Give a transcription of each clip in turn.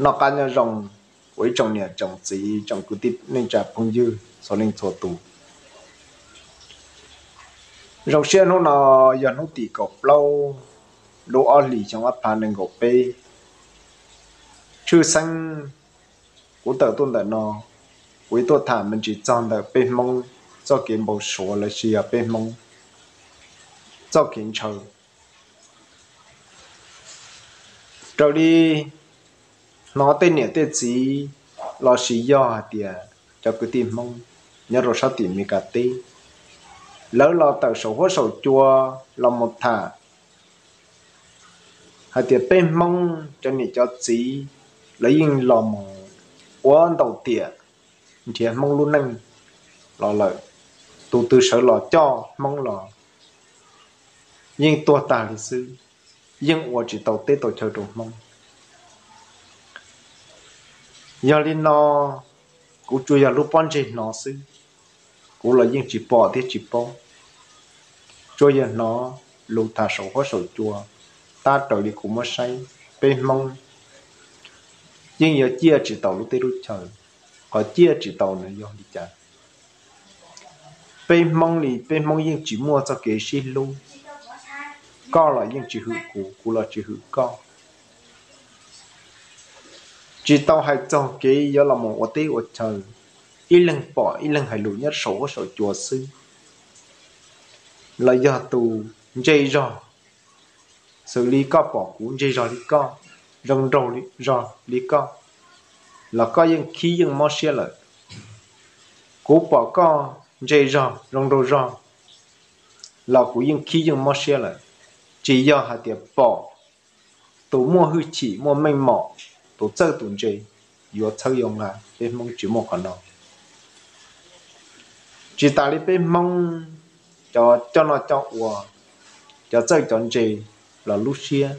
Noj qab nyob zoo, kuv ib tsoom niam tsoom txiv tsoom kwv tij neej tsa phooj ywg txhua leej txhua tus. Zoo siab hnub no yog hnub tim kaum plaub lub ob hlis xyoo ob phav nees nkaum peb. Tshwj xeeb kuv tawm tuaj ntawm no, kuv yuav tuaj tham me ntsis txog ntawm peb Hmoob txoj kev npau suav los sis yog peb Hmoob txoj kev ntshaw. Raws li hnov tej niam tej txiv los sis yog hais tias cov kwv tij Hmoob nyob rau sab tim Meskas teb, lawv los tawm saum huab saum cua los mus tham hais tias peb Hmoob cov niam cov txiv lawv yeej los mus ua ntaus tiam nrhiav Hmoob lub neej los lawm. Tus twg sawv los coj Hmoob los yeej tuag tag li xwb, yeej ua tsis tau teb tau chaw rau Hmoob. Yog li no, kuv tsuas yog lub pob ntseg hnov xwb, kuv los yeej tsis pom thiab tsis paub. Tsuas yog hnov lus tham saum huab saum cua, tab raws li kuv muab saib, peb Hmoob yeej yuav ciaj tsis taus lub teb lub chaw. Qhov ciaj tsis taus nws yog li cas? Peb Hmoob li peb Hmoob yeej tsis muaj txoj kev sib hlub, koj los yeej tsis hwm kuv, kuv los tsis hwm koj. Tsis tau hais txog kev yuav los mus ua teb ua chaw, ib leeg pom ib leeg hais lus nyob saum huab saum cua xwb, los yog tus ntse zog, xws li koj pom kuv ntse zog li koj, zoo nraug zog li koj, los koj yeej khib yeej mob siab lawm. Kuv pom koj ntse zog zoo nraug zog, los kuv yeej khib yeej mob siab lawm. Tsis yog hais tias pom tus muaj hwj chim muaj meej mom, tus txawj tus ntse yuav txhawb yuav nqa, peb Hmoob tsis muaj qhov no. Tsis tas li peb Hmoob cov coj noj coj ua, cov txawj cov ntse los lub siab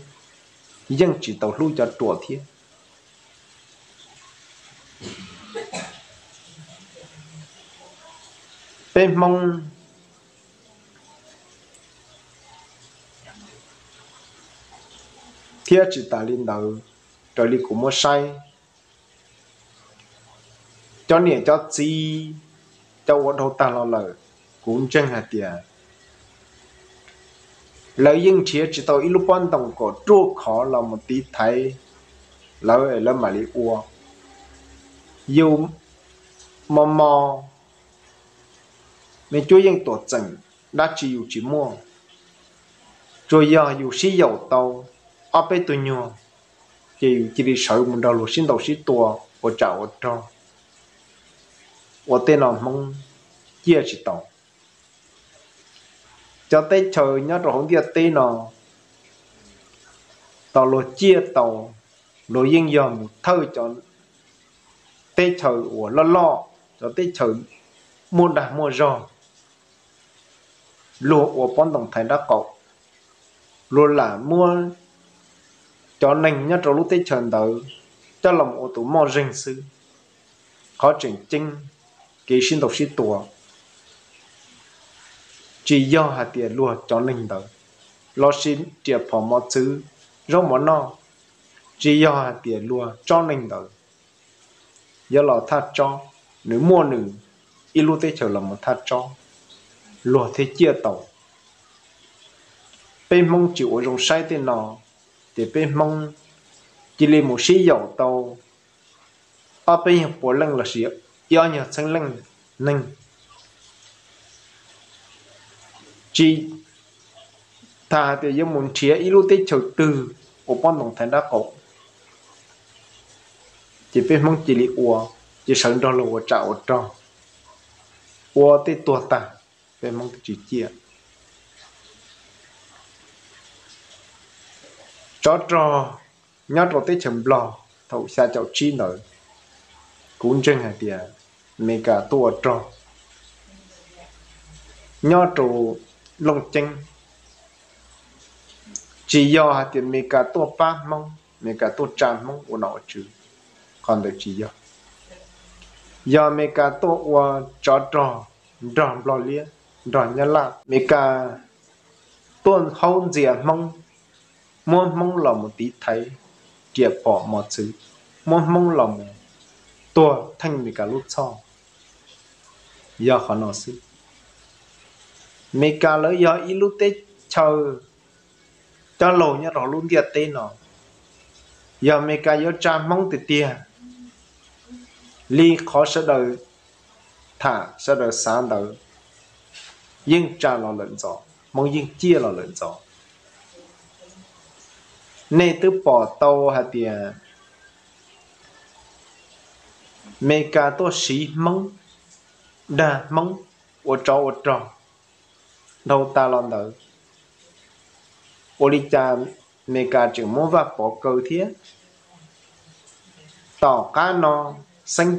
yeej tsis tau hlub cov ruam thiab. Peb Hmoob thiab tsis tas li ntawd, raws li kuv muab saib, cov niam cov txiv, cov uas dhau tag los lawm, kuv ntseeg hais tias lawv yeej nrhiav tsis tau ib lub pob ntoos kom ruaj khov los mus tiv thaiv lawv, lawv mam li ua. Yus mos mos, me cuab yeej tuam txeem, dab tsi yus tsis muaj. Tsuas yog yus sib yaum tau ob peb tug nyuag, ces yus cia li sawv mus nrog luag sib ntaus sib tua ua tsam ua rog, ua tej no Hmoob ciaj tsis tau. Cov teb chaws nyob rau hauv ntiaj teb no, tau luag ciaj tau, luag yeej yog mus thawj cov teb chaws uas loj loj, cov teb chaws muaj dag muaj zog, luag ua pob ntoos thaiv nraub qaum, luag lam muab cov neeg nyob rau lub teb chaws ntawd coj los ua tus moj zeeg xwb. Qhov tseem ceeb, kev sib ntaus sib tua tsis yog hais tias luag cov neeg ntawd, lossis riam phom mos txwv, zaub mov noj, tsis yog hais tias luag tsob neeg ntawd yuav los thaj tsob, nws muaj nws ib lub teb chaws los mus thaj tsob, luag thiaj ciaj tau. Peb Hmoob tsis ua zoo saib tej no, ces peb Hmoob cia li mus sib yaum tau ob peb nyuag puas leej lossis ib ob nyuag txheeb leej neeg, tsis tas hais tias yuav mus nrhiav ib lub teb chaws twg ua pob ntoos thaiv nraub qaum, ces peb Hmoob cia li ua, ces sawv nrog luag ua tsam ua rog, ua tej tuag tag, peb Hmoob twb tsis ciaj. Tsov rog nyob rau teb chaws Nplog thaum xya caum tsib ntawd, kuv ntseeg hais tias Amelikas tuaj ua rog nyob rau Looj Ceeb. Tsis yog hais tias Amelikas tuaj pab Hmoob, Amelikas tuaj tsa Hmoob ua nom ua tswv, qhov ntawd tsis yog. Yog Amelikas tuaj ua tsov rog nrog Nplog liab nrog Nyab Laj, Amelikas tuaj haub ntxias Hmoob, muab Hmoob los mus tiv thaiv, riam phom mos txwv. muab Hmoob los mus tuag theej Amelikas lub txhoj. Yog qhov no xwb. Amelikas lawv yog ib lub teb chaws coj laug nyob rau lub ntiaj teb no. Yog Amelikas yuav tsa Hmoob tiag tiag li qhov sawv daws tham sawv daws xav ntawd, yeej tsa los lawm ntxov, Hmoob yeej ciaj los lawm ntxov. Nej twb pom tau hais tias Amelikas tuaj siv Hmoob, dag Hmoob, ua tsov ua rog dhau tas los ntawd, ua li cas Amelikas tseem muab Vaj Pov kaw thiab. Tom qab no Xeeb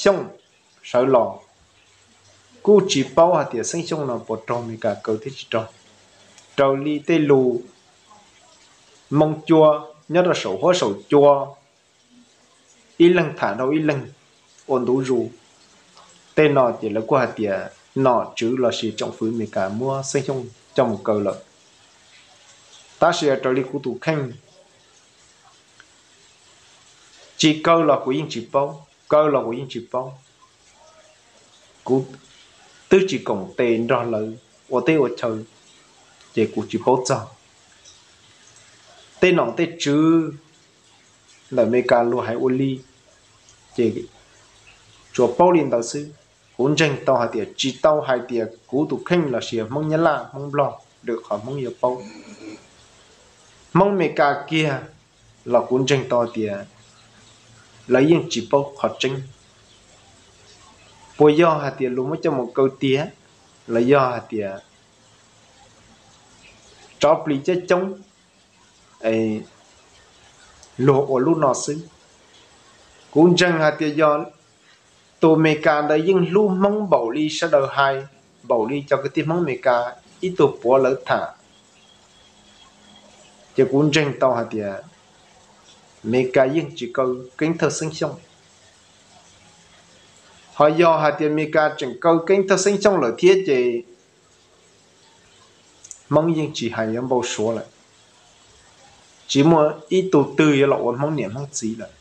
Xyooj sawv los, kuj tsis paub hais tias Xeeb Xyooj no puas raug Amelikas kaw thiab tsis raug. Raws li tej lus moo cua nyob rau saum huab saum cua, ib leeg tham rau ib leeg ua ntu zus, tej no ces lawv kuj hais tias nom tswv los sis tsoom fwv Amelikas muab Xeeb Xyooj coj mus kaw lawm. Tab sis raws li kuv tus kheej, tsis kaw los kuv yeej tsis paub, kaw los kuv yeej tsis paub. Kuv twb tsis koom tes nrog lawv ua teb ua chaw, ces kuv tsis paub txog. Tej nom tej tswv ntawm Amelikas luag hais ua li, ces tsuas paub li ntawd xwb. Kuv ntseeg tau hais tias tsis tau hais tias kuv tus kheej los sis Hmoob Nyab Laj Hmoob Nplog lwm qhov Hmoob yuav paub. Hmoob Amelikas kiag los kuv ntseeg tau hais tias lawv yeej tsis paub qhov tseeb. Puas yog hais tias luag muab coj mus kaw tiag, los yog hais tias tsov plig coob coob luag ua lub no xwb. Kuv ntseeg hais tias yog tus Amelikas ntawd yeej hlub Hmoob npaum li sawv daws hais, npaum li cov kwv tij Hmoob Amelikas ib tug puav lawv tham, ces kuv ntseeg tau hais tias Amelikas yeej tsis kaw Keeb Thawj Xeeb Xyooj. Ho yog hais tias Amelikas tseem kaw Keeb Thawj Xeeb Xyooj lawm thiab ces Hmoob yeej tsis hais yuav npau suav lawm. Tsis muaj ib tug twg yuav los ua Hmoob niam Hmoob txiv lawm.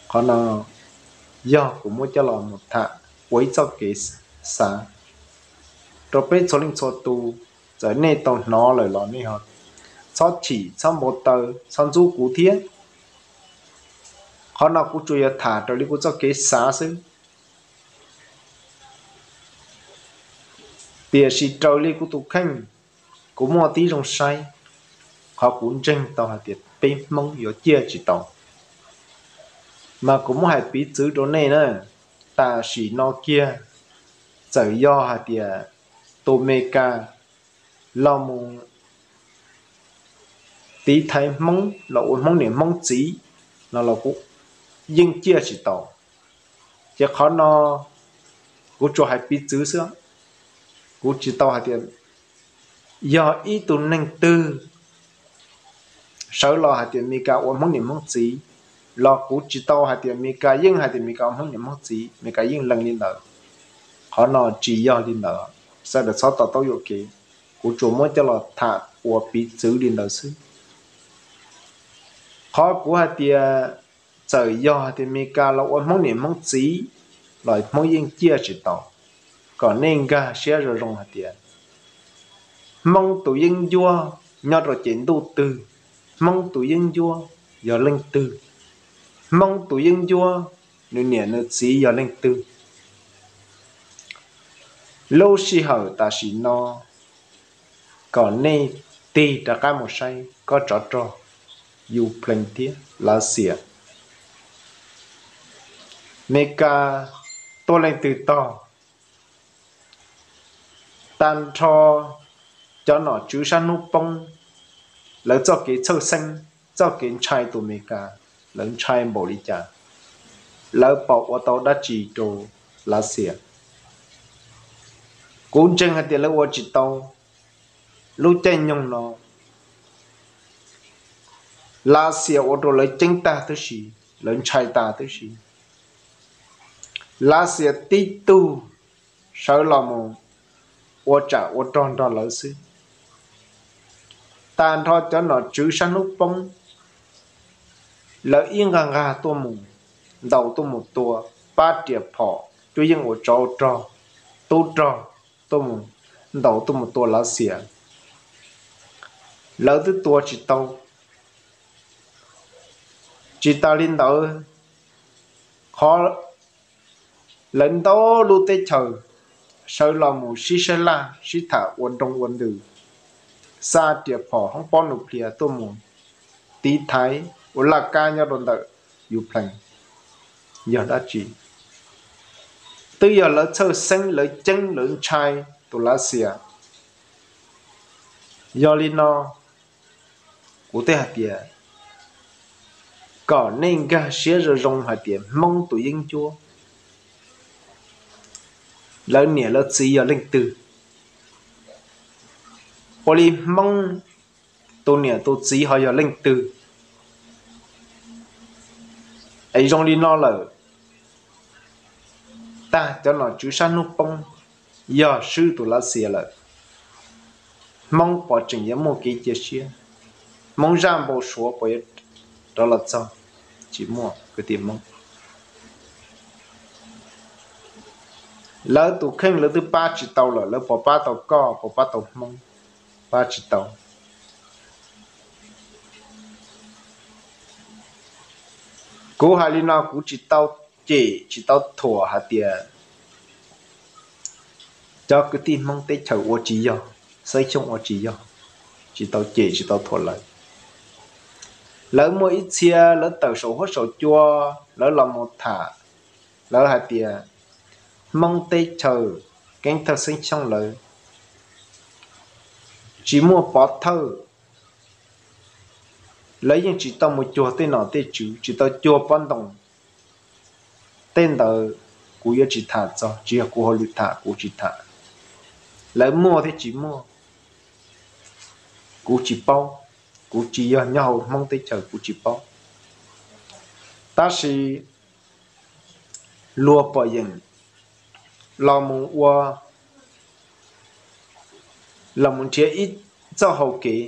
Qhov no yog kuv muab coj los mus tham ua ib txoj kev xav rau peb txhua leej txhua tus. Txawm nej tau hnov lawm los nej txhob chim, txhob npau taws, txhob ntxub kuv thiab. Qhov no kuv tsuas yog tham raws li kuv txoj kev xav xwb. Tiam sis raws li kuv tus kheej, kuv muaj tib zoo saib, qhov kuv ntseeg tau hais tias peb Hmoob yuav ciaj tsis tau. Mas kuv muab hais piv txwv rau nej na, tam sim no kiag, txawm yog hais tias tus Amelikas los mus tiv thaiv Hmoob los ua Hmoob niam Hmoob txiv no los kuv yeej ciaj tsis tau. Ces qhov no kuv tsuas hais piv txwv xwb, kuv tsis tau hais tias yog ib tug neeg twg sawv los hais tias Amelikas ua Hmoob niam Hmoob txiv, los kuv tsis tau hais tias Amelikas yeej hais tias Amelikas ua Hmoob niam Hmoob txiv, Amelikas yeej lees li ntawd. Qhov no tsis yog li ntawd, sawv daws txhob to taub yuam kev. Kuv tsuas muab coj los tham ua piv txwv li ntawd xwb. Qhov kuv hais tias txawm yog hais tias Amelikas los ua Hmoob niam Hmoob txiv los Hmoob yeej ciaj tsis tau. Kom nej nkag siab zoo zoo hais tias Hmoob tus yeeb ncuab nyob rau ces ntuj twg, Hmoob tus yeeb ncuab yog leej twg, Hmoob tus yeeb ncuab nws niam nws txiv yog leej twg. Lub sij hawm tam sim no kom nej tig rov qab mus saib kob tsov rog Ukraine thiab Lav Xias. Amelikas tuaj leej twg tog? Tag nrho cov nom tswv sab hnub poob, lawv txoj kev txhawj xeeb, txoj kev ntshai tus Amelikas, lawv ntshai npaum li cas? Lawv puas ua tau dab tsi rau Lav Xias? Kuv ntseeg hais tias lawv ua tsis tau. Lub caij nyoog no Lav Xias ua rau lawv ceeb tag tib si, lawv ntshai tas tib si. Lav Xias tib tug sawv los mus ua tsam ua rog nrog lawv xwb. Tag nrho cov nom tswv sab hnub poob, Lawv ib nqag nqag tuaj mus, ntaus tuaj mus tua, pab riam phom, cuab yeej ua tsov rog, tub rog, tuaj mus ntaus tuaj mus tua Lav Xias. Lawv twb tua tsis tau. Tsis tas li ntawd, qhov lawv ntau lub teb chaws sawv los mus sib saib laj sib tham ua nroo ua ntws, xa riam phom hoob pob nus plias tuaj mus tiv thaiv ua laj kab nyob rau ntawm Ukraine yog dab tsi? Twb yog lawv txhawj xeeb, lawv ceeb, lawv ntshai tus Lav Xias. Yog li no, kuv thiaj hais tias kom nej nkag siab zoo zoo hais tias Hmoob tus yeeb ncuab, lawv niam lawv txiv yog leej twg? Ua li Hmoob tus niam tus txiv ho yog leej twg? Es zoo li no lawm, tag cov nom tswv sab hnub poob, yog swb tus Lav Xias lawm, Hmoob puas tseem yuav muaj kev cia siab? Hmoob zaj npau suav puas yuav rov los txog? Tsis muaj kwv tij Hmoob. Lawv tus kheej lawv twb pab tsis tau lawm, lawv puas pab tau koj, puas pab tau Hmoob? Pab tsis tau. Kuv hais li no kuv tsis tau cem tsis tau thuam hais tias cov kwv tij Hmoob teb chaws ua tsis yog, Xeeb Xyooj ua tsis yog, tsis tau cem tsis tau thuam lawv. Lawv muaj ib txhia lawv tawm saum huab saum cua, lawv los mus tham, lawv hais tias Hmoob teb chaws keeb thawj Xeeb Xyooj lawv tsis muaj pov thawj, lawv yeej tsis tau mus cuag tej nom tej tswv, tsis tau cuag pob ntoo. Tej ntawd kuv yuav tsis tham txog, tsis yog kuv hauj lwm tham, kuv tsis tham. Lawv muaj thiab tsis muaj, kuv tsis paub, kuv tsis yog nyob hauv Hmoob teb chaws, kuv tsis paub. Tab sis luag pom yeem los mus ua, los mus nrhiav ib txoj hau kev,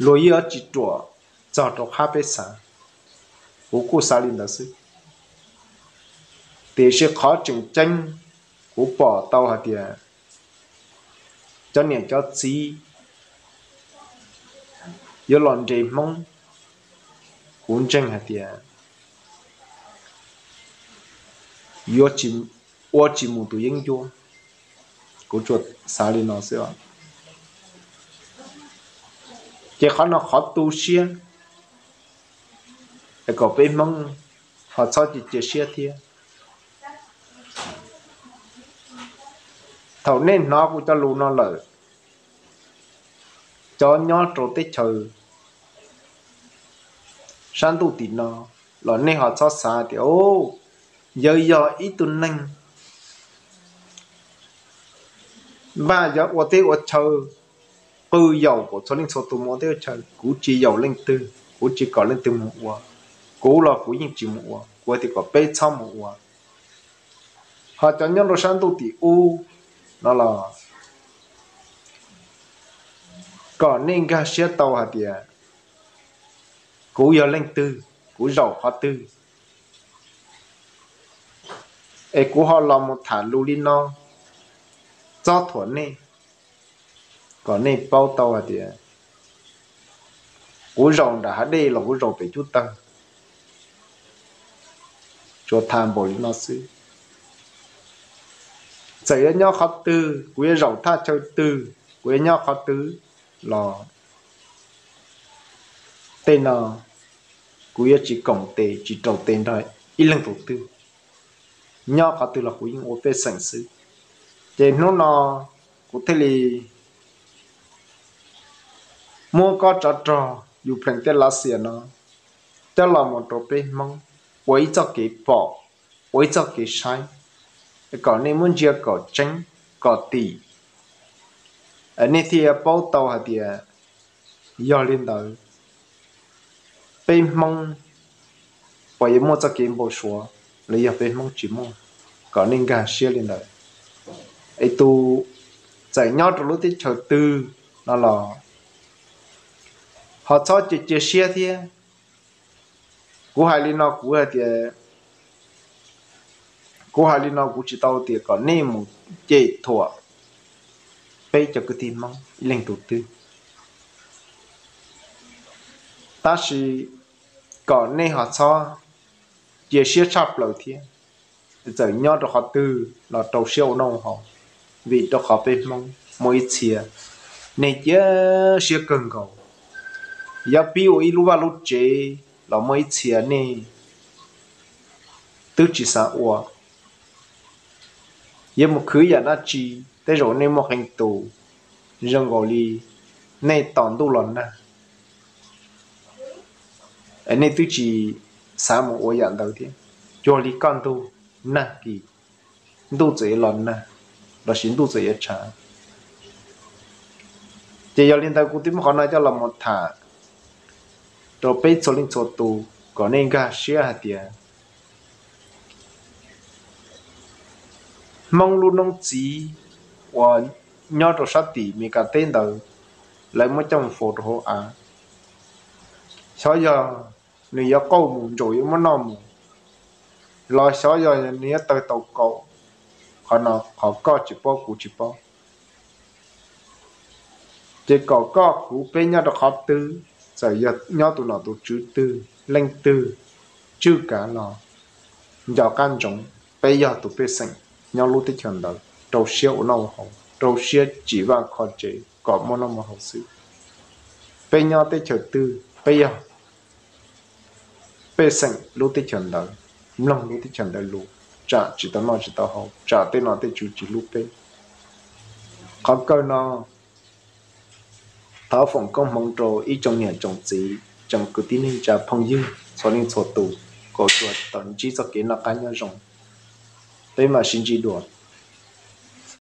luag yeej tsis ruam txog rau qhab peb xav. Kuv kuj xav li ntawd xwb. Tiam sis qhov tseem ceeb, kuv pom tau hais tias cov niam cov txiv yuav los nres Hmoob, kuv ntseeg hais tias yuav tsis, ua tsis mus tus yeeb ncuab. Kuv tsuas xav li no xwb os. Ces qhov no qhov tu siab, es kom peb Hmoob ho txhob cia cia siab thiab. Thaum nej hnov kuv cov lus no lawm, cov nyob rau teb chaws sab ntuj tim no los nej ho txhob xav tias, o, yawg yog ib tug neeg npaj yuav ua teb ua chaw, qw yaum kom txhua leej txhua tus mus ua teb ua chaw. Kuv tsis yaum leej twg, kuv tsis kom leej twg mus ua. Kuv los kuv yeej tsis mus ua, kuv tias kom peb txhob mus ua. Ho cov nyob rau sab ntuj tim ub no los kom nej nkag siab tau hais tias kuv yog leej twg, kuv zaum qhov twg, es kuv ho los mus tham lus li no txob thuam nej, kom nej paub tau hais tias kuv zaum nram hav dej los kuv zaum pem cub tawg. Tsuas tham npaum li no xwb. Txawm yuav nyob qhov twg, kuv yuav zaum thaj chaw twg, kuv yuav nyob qhov twg los tej no kuv yuav tsis koom tes tsis rau tes nrog ib leej tus twg. Nyob qhov twg los kuv yeej ua pej xeem xwb. Ces hnub no kuv thiaj li muab kob tsov rog Ukraine thiab Lav Xias no coj los mus rau peb Hmoob ua ib txoj kev pom, ua ib txoj kev saib, kom nej muab ntsia kom tseeb kom tim, nej thiaj paub tau hais tias yog li ntawd peb Hmoob puas yuav muaj txoj kev npau suav los yog peb Hmoob tsis muaj, kom nej nkag siab li ntawd. Es tus txawm nyob rau lub teb chaws twg no los ho txhob cia cia siab thiab. Kuv hais li no kuv hais tias, kuv hais li no kuv tsis tau tias kom nej mus cem thuam peb cov kwv tij Hmoob ib leeg tus twg, tab sis kom nej ho txhob cia siab tshaj plaws thiab, txawm nyob rau qhov twg los rau siab ua noj ua haus, vim rau qhov peb Hmoob muaj ib txhia nej cia siab kawg nkaus, yog pib ua ib lub vaj lub tsev los muaj ib txhia nej twb tsis xav ua, yuav mus khwv yam dab tsi, tej zaum nej muaj qee tus zoo nkaus li nej tos ntuj los nag, nej twb tsis xav mus ua yam ntawd thiab. Cuag li koj ntuj nag kis, ntuj txawm yuav los nag lossis ntuj txawm yuav tshav. Ces yog li ntawd kuv twb muab qhov no coj los mus tham rau peb txhua leej txhua tus kom nej nkag siab hais tias Hmoob lub noob txiv uas nyob rau sab tim Meskas teb ntawd, lawv muab coj mus faus rau hauv av. Xyov yog nws yuav qauj mus ntsaum yuav muab noj mus, los xyov yog nws yuav tawg tau kaum. Qhov no qhov koj tsis paub kuv tsis paub. Ces kom koj kuv peb nyob rau qhov twg, txawm yog nyob tus nom tus tswv twg leej twg, tswj kav los nco qab ntsoov, peb yog tus pej xeem nyob lub teb chaws ntawd rau siab ua noj ua haus, rau siab tsim vaj kho tsev kom muaj noj muaj haus xwb. Peb nyob teb chaws twg peb yog pej xeem lub teb chaws ntawd, mloog lub teb chaws ntawd lus, tsam tsis tau noj tsis tau haus, tsam tej nom tej tswv tsis hlub peb. Qhov kawg no thov foom koob hmoov rau ib tsoom niam tsoom txiv, tsoom kwv tij neej tsa phooj ywg txhua leej txhua tus kom tsuas tau ntsib txoj kev noj qab nyob zoo. Peb mam sib ntsib dua.